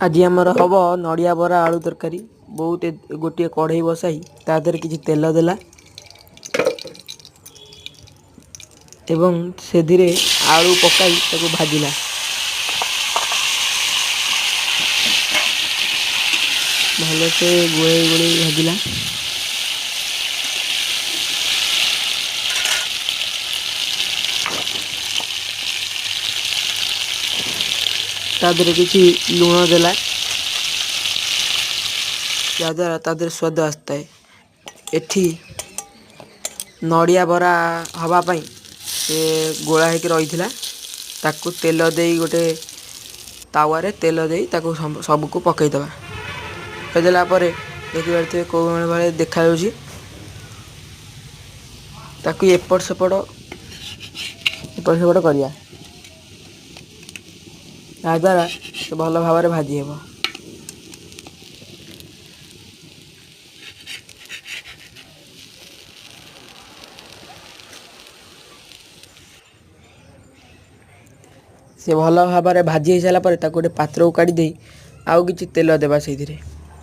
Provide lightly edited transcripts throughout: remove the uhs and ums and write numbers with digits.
ଆଜି ଆମର ହେବ ନଡ଼ିଆ ବରା ଆଳୁ ତରକାରୀ। ବହୁତ ଗୋଟିଏ କଢ଼େଇ ବସାଇ ତା ଦେହରେ କିଛି ତେଲ ଦେଲା ଏବଂ ସେଥିରେ ଆଳୁ ପକାଇ ତାକୁ ଭାଜିଲା। ଭଲସେ ଗୋଳେଇ ଗୋଳେଇ ଭାଜିଲା। ତା ଦେହରେ କିଛି ଲୁଣ ଦେଲା, ଯାହାଦ୍ୱାରା ତା ଦେହରେ ସ୍ୱାଦ ଆସିଥାଏ। ଏଠି ନଡ଼ିଆ ବରା ହେବା ପାଇଁ ସେ ଗୋଳା ହେଇକି ରହିଥିଲା। ତାକୁ ତେଲ ଦେଇ ଗୋଟେ ତାୱାରେ ତେଲ ଦେଇ ତାକୁ ସବୁକୁ ପକାଇଦେବା। ପକାଇଦେଲା ପରେ ଦେଖିପାରୁଥିବେ କେଉଁ ଭଳି ଦେଖାଯାଉଛି। ତାକୁ ଏପଟ ସେପଟ ଏପଟ ସେପଟ କରିବା, ଯାହାଦ୍ୱାରା ସେ ଭଲ ଭାବରେ ଭାଜି ହେବ। ସେ ଭଲ ଭାବରେ ଭାଜି ହେଇସାରିଲା ପରେ ତାକୁ ଗୋଟେ ପାତ୍ରକୁ କାଢ଼ି ଦେଇ ଆଉ କିଛି ତେଲ ଦେବା। ସେଇଥିରେ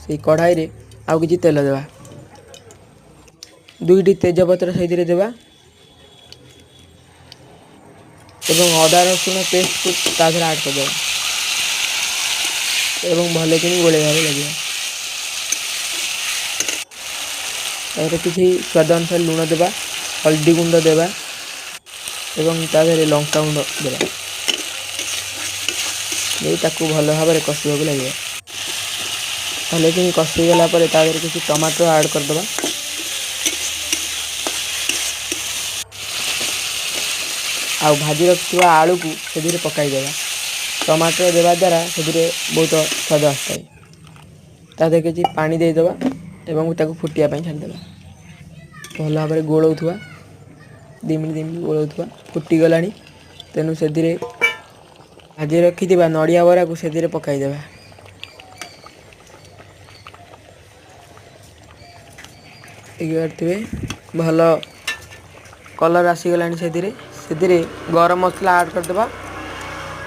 ସେଇ କଢ଼ାଇରେ ଆଉ କିଛି ତେଲ ଦେବା। ଦୁଇଟି ତେଜପତ୍ର ସେଇଥିରେ ଦେବା ଏବଂ ଅଦା ରସୁଣ ପେଷ୍ଟକୁ ତା ଦେହରେ ଆଡ଼୍ କରିଦେବା ଏବଂ ଭଲକିନି ଗୋଳେଇବାରେ ଲାଗିବା। ତାପରେ କିଛି ସ୍ୱାଦ ଅନୁସାରେ ଲୁଣ ଦେବା, ହଳଦୀ ଗୁଣ୍ଡ ଦେବା ଏବଂ ତା ଦେହରେ ଲଙ୍କା ଗୁଣ୍ଡ ଦେବା ଦେଇ ତାକୁ ଭଲ ଭାବରେ କଷିବାକୁ ଲାଗିବା। ଭଲକିନି କଷିଗଲା ପରେ ତା ଦେହରେ କିଛି ଟମାଟୋ ଆଡ଼୍ କରିଦେବା। ଆଉ ଭାଜି ରଖିଥିବା ଆଳୁକୁ ସେଥିରେ ପକାଇଦେବା। ଟମାଟୋ ଦେବା ଦ୍ୱାରା ସେଥିରେ ବହୁତ ସ୍ୱାଦ ଆସିଥାଏ। ତା ଦେହରେ କିଛି ପାଣି ଦେଇଦେବା ଏବଂ ତାକୁ ଫୁଟିବା ପାଇଁ ଛାଡ଼ିଦେବା। ଭଲ ଭାବରେ ଗୋଳଉଥିବା, 2 ମିନିଟ୍ 2 ମିନିଟ୍ ଗୋଳଉଥିବା। ଫୁଟିଗଲାଣି, ତେଣୁ ସେଥିରେ ଭାଜି ରଖିଥିବା ନଡ଼ିଆ ବରାକୁ ସେଥିରେ ପକାଇଦେବା। ଦେଖିପାରୁଥିବେ ଭଲ କଲର୍ ଆସିଗଲାଣି। ସେଥିରେ ଗରମ ମସଲା ଆଡ଼୍ କରିଦେବା।